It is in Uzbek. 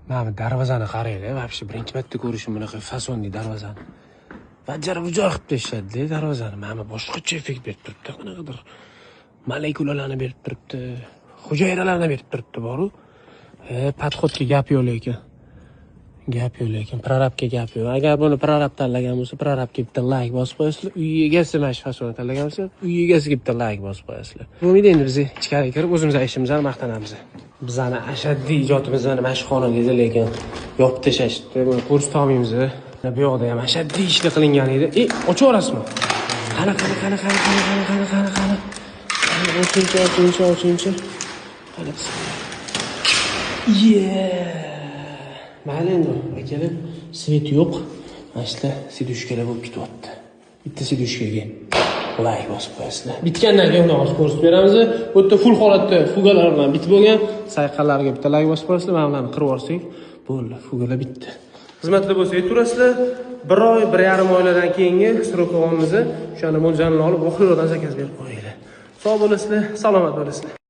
Mana bu darvozani qaranglar, вообще birinchi marta ko'rishim bunaqa fasonli darvozani. Vajar vujar qilib tashladi darvozani. Mana bu boshqacha effekt berib turibdi, qanaqadir molekulalarni berib turibdi, hujayralarni berib turibdi boru. E, подход ga gap yo'q lekin. Gap yo'q lekin, prorabga gap yo'q. Agar buni prorab tanlagan bo'lsa, prorabga bitta layk bosib qo'yasizlar. Uy egasi mana shu fasonni tanlagan bo'lsa, uy egasiga bitta layk bosib qo'yasizlar. Bo'lmaydi, endi biz ichkariga kirib o'zimiz ishimizni maqtanamiz. Bizani ashaddiy ijodimizni mana shu xonada edi, lekin yopib tashlashdi. Buni ko'rsata olmaymiz. Bu yoqda ham ashaddiy ishlar qilingan edi. E, ochib yuborasizmi? Qani, qani, qani, qani, qani, qani, qani, qani, qani. Qani, ochinchi, ochinchi, ochinchi. Qani, bismillah. Yeah. Mayli endi, akalar, свет yo'q. Mana shu сидушка lar bo'lib ketyapti. Bitta сидушка ga layk bosib qo'yasizlar. Bitgandan keyin uni hozir ko'rsatib beramiz. Bu yerda full holatda fugalar bilan bitib bo'lgan. Sayqallarga bitta layk bosib qo'yasizlar. Mana bularni qirib yuborsak, bo'ldi, fugalar bitdi. Xizmatda bo'lsa aytaverasizlar. Bir oy, 1,5 oylardan keyingi срок olamiz. O'shani mo'ljalini olib, oxiridan zakaz berib qo'yinglar. Sog' bo'lasizlar, salomat bo'lasizlar.